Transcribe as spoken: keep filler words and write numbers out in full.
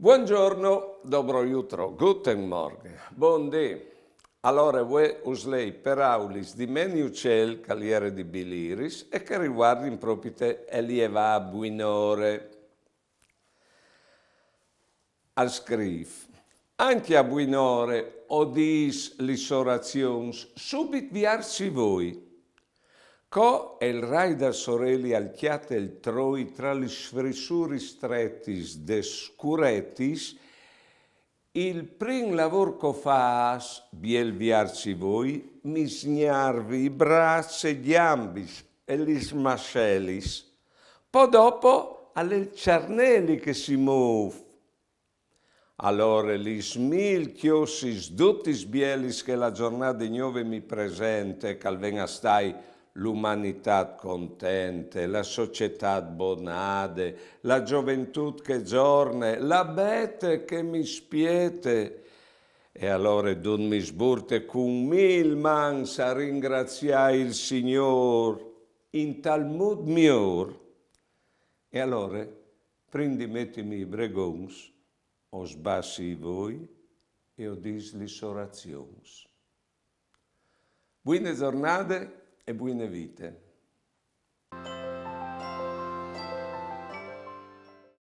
Buongiorno, dobro jutro, guten Morgen, bundì. Alore, vuê us lei peraulis di Meni Ucel, che al jere di Biliris, e che a rivuardin propit el jevâ a buinore. Al scrîf: ancje a buinore o dîs lis orazions, subit viarç i voi. Co il rai dal soreli al cjate il troi tra lis frissuris stretis des scuretis, il prin lavôr che o fâs, biel viarç i voi, mi sgnarvi i braçs e gjambis e lis masselis. Po dopo al è il cjarneli che si môf. Alore lis mil cjossis dutis bielis che la zornade gnove mi presente, che al ven a stâi l'umanitât contente, la societât bonade, la zoventût che zorne, la bete che mi spiete. E alore dut mi sburte cun mil mans a ringraziâ il Signôr, intal mût miôr. E alore, prin di metimi i bregons, o sbassi i voi e o dîs lis orazions. Buine zornade e buine vite.